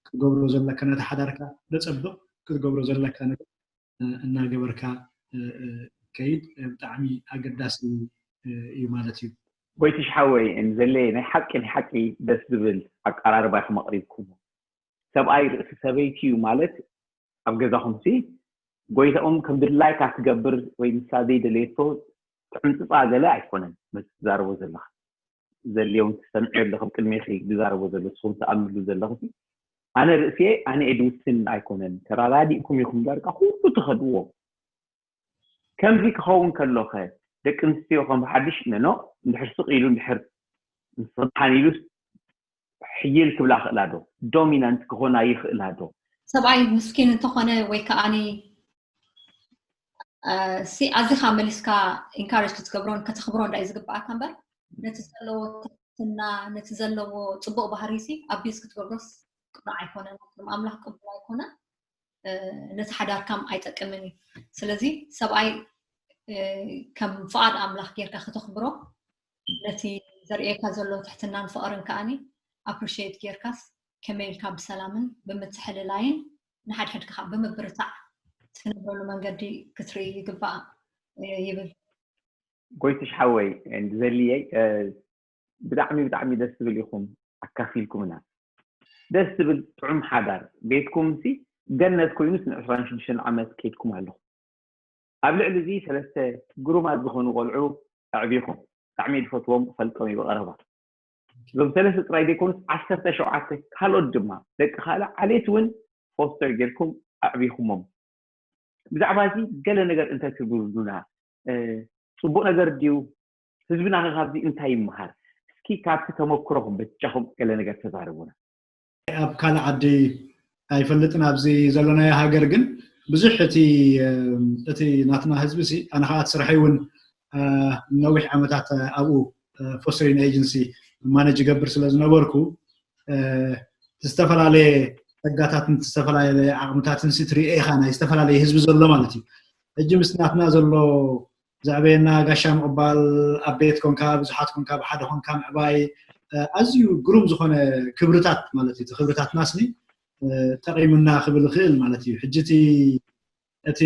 ክትገብሮ ዘለካ ነቲ ሓዳርካ ደፀብቕ ክትገብሮ ዘለካ ነገር እናገበርካ ከይድ ብጣዕሚ ኣገዳሲ እዩ ማለት እዩ ጎይትሽ ሓወይ ዘሌ ናይ ሓቂ ናይ ሓቂ ደስ ዝብል ኣቀራርባ ኢኹም ኣቕሪብኩም ሰብኣይ ርእሲ ሰበይቲ እዩ ማለት ኣብ ገዛኹም ሲ ጎይታኦም ከም ድላይካ ትገብር ወይ ንሳ ዘይደለየቶ ትዕምፅፃ ገለ ኣይኮነን መስ ትዛረቦ ዘለኻ ዘልዮም ትሰምዕ ኣለኹም ቅድሜኺ ዝዛረቦ ዘሎ ስኹም ትኣምሉ ዘለኹ ኣነ ርእስየ ኣነ ኤድውስን ኣይኮነን ተራዳዲእኩም ኢኹም ዳርጋ ኩሉ ትኸድዎ ከምዚ ክኸውን ከሎኸ ደቂ ኣንስትዮ ከም ሓድሽ ነኖ እንድሕር ስቕ ኢሉ እንድሕር ምስቕድሓን ኢሉስ ሕይል ክብላ ክእላ ዶ ዶሚናንት ክኾና ይኽእላ ዶ ሰብኣይ ምስኪን እንተኾነ ወይ ከዓኒ ሲ ኣዚኻ መሊስካ ኢንካሬጅ ክትገብሮን ከተኽብሮ እንዳይ ዝግብኣካ እምበር ነቲ ዘለዎ ትሕትና ነቲ ዘለዎ ፅቡቅ ባህሪ ሲ ኣቢዝ ክትገብሮስ ቅኑዕ ኣይኮነን ቅድሚ ኣምላኽ ቅቡል ኣይኮነን ነቲ ሓዳርካም ኣይጠቅምን እዩ ስለዚ ሰብኣይ ከም ፍቓድ ኣምላኽ ጌርካ ከተኽብሮ ነቲ ዘርእየካ ዘሎ ትሕትናን ፍቕርን ከዓኒ ኣፕሪሽት ጌርካስ ከመይ ኢልካ ብሰላምን ብምትሕልላይን ንሓድሕድካ ከዓ ብምብርታዕ ትነብረሉ መንገዲ ክትርኢ ይግባእ ይብል ጎይትሽ ሓወይ ዘልየይ ብጣዕሚ ብጣዕሚ ደስ ዝብል ኢኹም ኣካፊልኩምና ደስ ዝብል ጥዑም ሓዳር ቤትኩም ሲ ገነት ኮይኑስ ን ዕስራን ሽዱሽተን ዓመት ከይድኩም ኣለኹም ኣብ ልዕሊ እዚ ሰለስተ ግሩማት ዝኾኑ ቆልዑ ኣዕቢኹም ብጣዕሚ ዝፈትዎም ፈልጦም እዩ ብቐረባ እዞም ሰለስተ ጥራይ ዘይኮኑስ ዓሰርተ ሸውዓተ ካልኦት ድማ ደቂ ካልእ ዓሌት እውን ፎስተር ጌርኩም ኣዕቢኹሞም ብዛዕባ እዚ ገለ ነገር እንተትብሉና ፅቡቅ ነገር ድዩ ህዝብና ከ ካብዚ እንታይ ይመሃር እስኪ ካብቲ ተመክሮኹም በጃኹም ገለ ነገር ተዛረቡና ኣብ ካልእ ዓዲ ኣይፈልጥን ኣብዚ ዘለናዮ ሃገር ግን ብዙሕ እቲ እቲ ናትና ህዝቢ ሲ ኣነ ከዓ ስራሐይ እውን ነዊሕ ዓመታት ኣብኡ ፎስተሪንግ ኤጀንሲ ማነጅ ይገብር ስለ ዝነበርኩ ዝተፈላለየ ፀጋታትን ዝተፈላለየ ዓቕምታትን ሲ ትሪኦ ኢኻ ናይ ዝተፈላለየ ህዝቢ ዘሎ ማለት እዩ ሕጂ ምስ ናትና ዘሎ ዘዕበየና ጋሻ ምቕባል ኣብ ቤት ኮንካ ብዙሓት ኮንካ ብሓደ ኮንካ ምዕባይ ኣዝዩ ግሩም ዝኾነ ክብርታት ማለት እዩ ክብርታትና ስኒ ጠቒሙና ክብል ይኽእል ማለት እዩ ሕጂ እቲ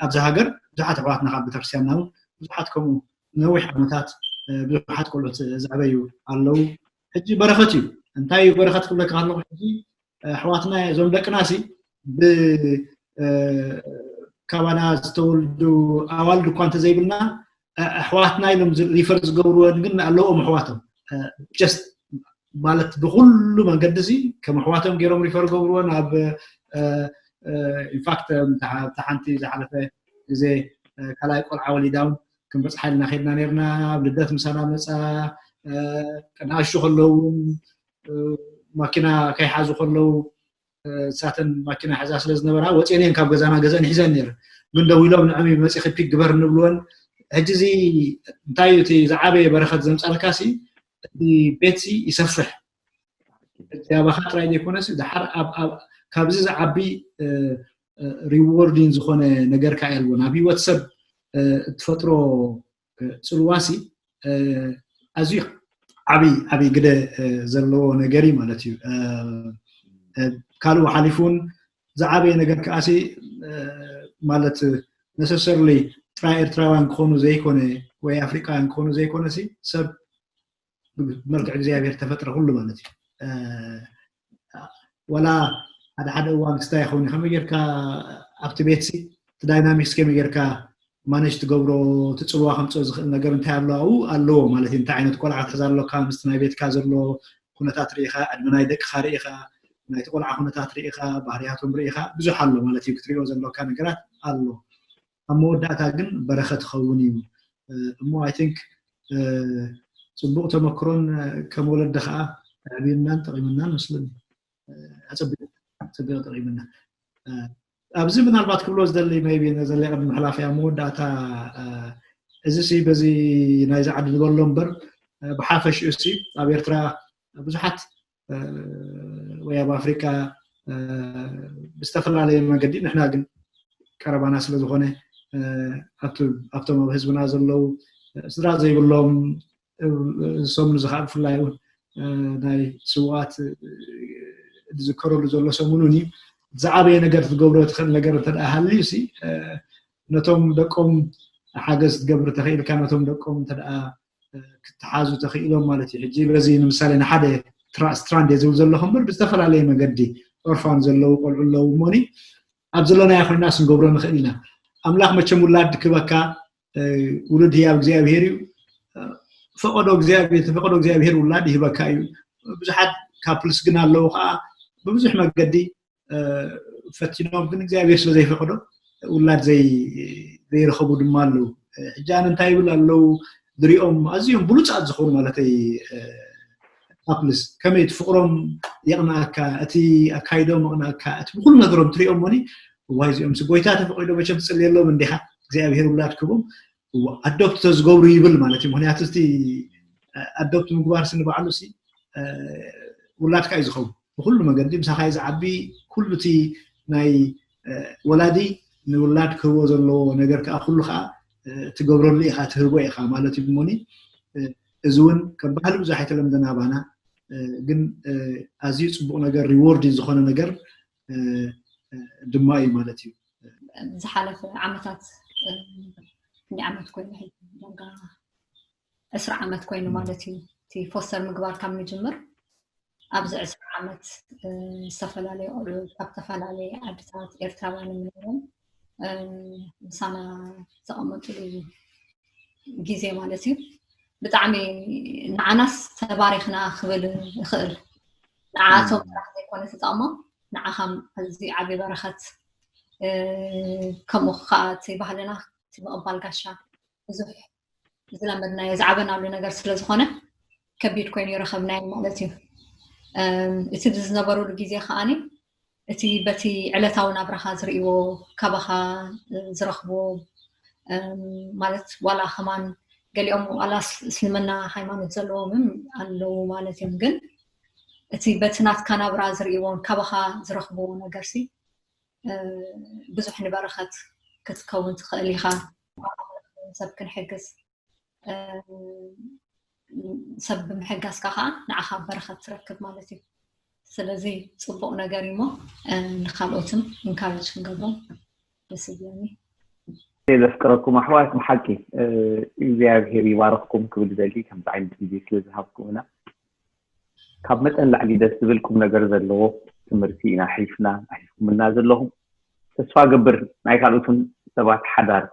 ኣብዚ ሃገር ብዙሓት ኣሕዋትና ካብ ቤተክርስትያንና እውን ብዙሓት ከምኡ ነዊሕ ዓመታት ብዙሓት ቆልዑት ዘዕበዩ ኣለዉ ሕጂ በረኸት እዩ እንታይ እዩ በረኸት ክብለካ ከለኹ ሕጂ ኣሕዋትና እዞም ደቅና ሲ ብ ካባና ዝተወልዱ ኣዋልድ እኳ እንተዘይብልና ኣሕዋትና ኢሎም ሪፈር ዝገብርወን ግን ኣለዎም ኣሕዋቶም ጀስት ማለት ብኩሉ መንገዲ ሲ ከም ኣሕዋቶም ገይሮም ሪፈር ገብርወን ኣብ ኢንፋክት ሓንቲ ዝሓለፈ ግዜ ካልኣይ ቆልዓ ወሊዳ እውን ክንበፅሓ ኢልና ከድና ነርና ኣብ ልደት ምሳና መፃ ቀናሹ ከለውን ማኪና ከይሓዙ ከለዉ እሳተን ማኪና ሕዛ ስለ ዝነበራ ወፅኤን እየን ካብ ገዛና ገዘን ሒዘን ነይረን ግን ደው ኢሎም ንዕሚ መፂኺ ፒክ ግበር ንብልወን ሕጂ እዚ እንታይ እዩ እቲ ዝዓበየ በረኸት ዘምፃልካ ሲ እቲ ቤት ሲ ይሰፍሕ እቲ ኣባኻ ጥራይ ዘይኮነስ ድሓር ካብዚ ዝዓቢ ሪዎርዲን ዝኾነ ነገር ከዓ የልቦን ኣብ ህይወት ሰብ እትፈጥሮ ፅልዋሲ ኣዝዩ ዓብይ ዓብይ ግደ ዘለዎ ነገር እዩ ማለት እዩ ካልኡ ሓሊፉ እውን ዝዓበየ ነገር ከዓሲ ማለት ነሰሰርሊ ጥራይ ኤርትራውያን ክኾኑ ዘይኮነ ወይ ኣፍሪቃውያን ክኾኑ ዘይኮነ ሲ ሰብ ብመልክዕ እግዚኣብሔር ተፈጥረ ኩሉ ማለት እዩ። ዋላ ሓደ ሓደ እዋን ክስታይ ይኸውን እዩ። ከመይ ጌርካ ኣብቲ ቤት ሲ እቲ ዳይናሚክስ ከመይ ጌርካ ማነጅ ትገብሮ፣ እቲ ፅልዋ ከምፅኦ ዝኽእል ነገር እንታይ ኣሎ ኣብኡ ኣለዎ ማለት እዩ። እንታይ ዓይነት ቆልዓ ክትሕዛ ኣለካ፣ ምስቲ ናይ ቤትካ ዘሎ ኩነታት ርኢኻ፣ ዕድመ ናይ ደቅኻ ርኢኻ፣ ናይቲ ቆልዓ ኩነታት ርኢኻ፣ ባህርያቶም ርኢኻ፣ ብዙሕ ኣሎ ማለት እዩ። ክትሪኦ ዘለካ ነገራት ኣሎ። ኣብ መወዳእታ ግን በረኸት ይኸውን እዩ እሞ I think ፅቡቕ ተመክሮን ከም ወለዲ ከዓ ኣዕብዩናን ጠቒሙናን መስለኒ። ኣፀቢቑ ኣፀቢቑ ጠቒሙና። ኣብዚ ምናልባት ክብሎ ዝደሊ maybe ነዘለ ቅድሚ ምሕላፍ እያ መወዳእታ። እዚ ሲ በዚ ናይዚ ዓዲ ንበሎ እምበር ብሓፈሽኡ ሲ ኣብ ኤርትራ ብዙሓት ወይ ኣብ ኣፍሪካ ብዝተፈላለየ መገዲ ንሕና ግን ቀረባና ስለዝኾነ ኣብቶም ኣብ ህዝብና ዘለዉ ስድራ ዘይብሎም ሰሙን እዚ ከዓ ብፍላይ እውን ናይ ስውኣት ዝዝከረሉ ዘሎ ሰሙን እውን እዩ። ዝዓበየ ነገር ትገብሮ ትኽእል ነገር እንተ ሃልዩ ሲ ነቶም ደቆም ሓገዝ ትገብር ተኽኢልካ ነቶም ደቆም እንተ ክትሓዙ ተኽኢሎም ማለት እዩ። ሕጂ በዚ ንምሳሌ ንሓደ ስትራንድ እየ ዝብል ዘለኹ እምበር ብዝተፈላለየ መገዲ ኦርፋን ዘለዉ ቆልዑ ኣለዉ እሞኒ ኣብ ዘለናዮ ኮይና ክንገብሮ ንኽእል ኢና። ኣምላኽ መቸም ውላድ ክበካ ውሉድ ህያብ እግዚኣብሄር እዩ። ፈቀዶ እግዚኣብሄር ተፈቀዶ እግዚኣብሄር ውላድ ይህበካ እዩ። ብዙሓት ካፕልስ ግን ኣለዉ ከዓ ብብዙሕ መገዲ ፈቲኖም ግን እግዚኣብሔር ስለ ዘይፈቀዶ ውላድ ዘይረኸቡ ድማ ኣለዉ። ሕጂ ኣነ እንታይ ይብል ኣለዉ ዝሪኦም ኣዝዮም ብሉፃት ዝኾኑ ማለተይ ካፕልስ ከመይ እቲ ፍቅሮም የቕንኣካ፣ እቲ ኣካይዶም የቕንኣካ፣ እቲ ብኩሉ ነገሮም ትሪኦም ሞኒ ዋይ እዚኦም ሲ ጎይታ ተፈቂዶ መቸም ትፅልየሎም እንዲኻ እግዚኣብሔር ውላድ ክቦም ኣዶፕት ተዝገብሩ ይብል ማለት እዩ። ምክንያቱ እቲ ኣዶፕት ምግባር ስንባዕሉ ሲ ውላድካ እዩ ዝኸውን ብኩሉ መገዲ ምሳኻ እዩ ዝዓቢ። ኩሉ እቲ ናይ ወላዲ ንውላድ ክህቦ ዘለዎ ነገር ከዓ ኩሉ ከዓ ትገብረሉ ኢኻ ትህቦ ኢኻ ማለት እዩ። እሞኒ እዚ እውን ከም ባህሊ ብዙሕ ኣይተለምደና ባና ግን ኣዝዩ ፅቡቅ ነገር ሪዎርድ ዝኾነ ነገር ድማ እዩ ማለት እዩ። ዝሓለፈ ዓመታት ክንዲ ዓመት ኮይኑ ዳርጋ ዕስራ ዓመት ኮይኑ ማለት እዩ እቲ ፎስተር ምግባር ካብ ንጅምር ኣብዚ ዕስራ ዓመት ዝተፈላለዩ ቆልዑ ካብ ዝተፈላለየ ዓድታት ኤርትራውያን ነይሮም ምሳና ዘቐመጥሉ ግዜ ማለት እዩ። ብጣዕሚ ንዓናስ ተባሪኽና ክብል እኽእል። ንዓቶም ጥራሕ ዘይኮነ ተጠቕሞም ንዓኻም ኣዝዩ ዓብዪ በረኸት። ከምኡ ከዓ እቲ ባህልና እቲ ምቕባል ጋሻ ብዙሕ ዝለመድናዮ ዝዓበናሉ ነገር ስለዝኾነ ከቢድ ኮይኑ ይረኸብናዮ ማለት እዩ። እቲ ዝነበሩሉ ግዜ ከዓኒ እቲ በቲ ዕለታዊ ናብራኻ ዝርእይዎ ካባኻ ዝረኽብዎ ማለት ዋላ ከማን ገሊኦም ዋላ እስልምና ሃይማኖት ዘለዎም ኣለዉ ማለት እዮም ግን እቲ በቲ ናትካ ናብራ ዝርእይዎን ካባኻ ዝረኽብዎ ነገርሲ ብዙሕ ንበረኸት ክትከውን ትኽእል ኢኻ። ሰብ ክንሕግዝ ሰብ ብምሕጋዝካ ከዓ ንዓኻ በረኸት ትረክብ ማለት እዩ። ስለዚ ፅቡቕ ነገር እዩሞ ንካልኦትን ኢንካሬጅ ክንገብሮም ደስ ይብለኒ። ዘፍቅረኩም ኣሕዋት ብሓቂ እግዚኣብሄር ይባረኽኩም ክብል ደሊ ከምዚ ዓይነት ግዜ ስለ ዝሃብኩምና ካብ መጠን ላዕሊ ደስ ዝብል ቁም ነገር ዘለዎ ትምህርቲ ኢና ኣሕሊፍና ኣሕሊፍኩምና ዘለኹም። ተስፋ ገብር ናይ ካልኦትን ሰባት ሓዳር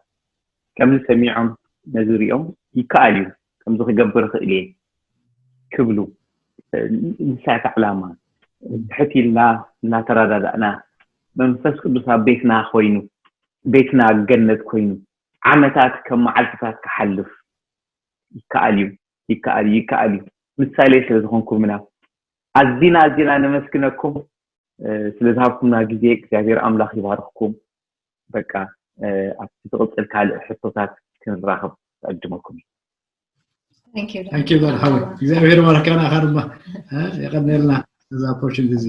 ከምዚ ሰሚዖም ነዚ ሪኦም ይከኣል እዩ ከምዚ ክገብር ይኽእል እየ ክብሉ ንሳ እታ ዕላማ ትሕት ኢልና እናተረዳዳእና መንፈስ ቅዱስ ኣብ ቤትና ኮይኑ ቤትና ገነት ኮይኑ ዓመታት ከም መዓልትታት ክሓልፍ ይከኣል እዩ ይከኣል እዩ ይከኣል እዩ ምሳሌ ስለ ዝኾንኩምና ኣዚና ኣዚና ነመስግነኩም ስለዝሃብኩምና ግዜ እግዚኣብሔር ኣምላኽ ይባርኽኩም በቃ ኣብቲ ዝቕፅል ካልእ ሕቶታት ክንራኸብ ክዕድመኩም እዩ Thank you በር ሓወይ እግዚኣብሔር ባረካ ናኻ ድማ የቐነልና እዛ ኦፖርቹኒቲ እዚ